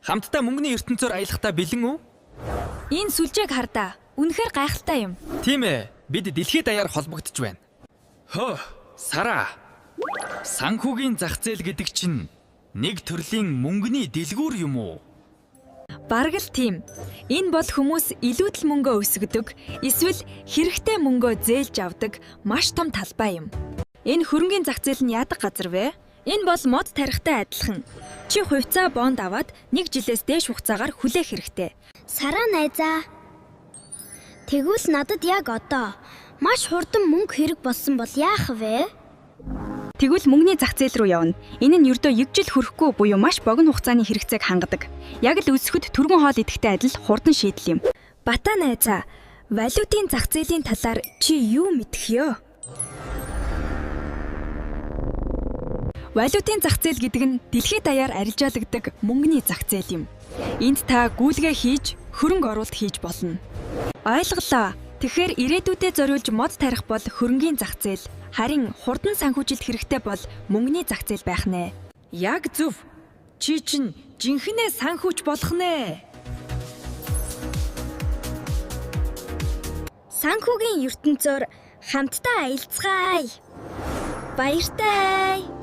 Хамтдаа мөнгөний ертөнцөөр аялахдаа бэлэн үү? Энэ сүлжээг хардаа. Үнэхээр гайхалтай юм. Тийм ээ. Бид дэлхийд даяар холбогдож байна. Хөө, Сара. Санхүүгийн зах зээл гэдэг чинь нэг төрлийн мөнгөний дэлгүүр юм уу? Бараг л тийм. Энэ бол хүмүүс илүүдэл мөнгөө өсгөдөг, эсвэл хэрэгтэй мөнгөө зээлж авдаг маш том талбай юм. Энэ хөрөнгийн зах зээл нь яадаг газар вэ? Энэ бол мод тарихтай адилхан. Чи хувьцаа бонд аваад нэг жилээс дээш хугацаагаар хүлээх хэрэгтэй. Сараа найзаа. Тэгвэл надад яг одоо маш хурдан мөнгө хэрэг болсон бол яах вэ? Тэгвэл мөнгөний зах зээл рүү явна. Энэ нь ердөө 1 жил хүрэхгүй буюу маш богино хугацааны хэрэгцээг хангадаг. Яг л өсөхөд түргэн хоол идэхтэй адил хурдан шийдэл юм. Бата найзаа, валютын зах зээлийн талаар чи юу мэдэх ёо? Валютын зах зээл гэдэг нь дэлхийд даяар арилжаалагдаг мөнгөний зах зээл юм. Энд та гүйлгээ хийж, хөрөнгө оруулалт хийж болно. Ойлголоо. Тэгэхээр ирээдүйдээ зориулж мод тарих бол хөрөнгийн зах зээл, харин хурдан санхүүжилт хэрэгтэй бол мөнгөний зах зээл байх нэ. Яг зөв. Чи чинь жинхэнэ санхүүч болох нэ. Санхүүгийн ертөнцөөр хамтдаа аялцгаая. Баяртай.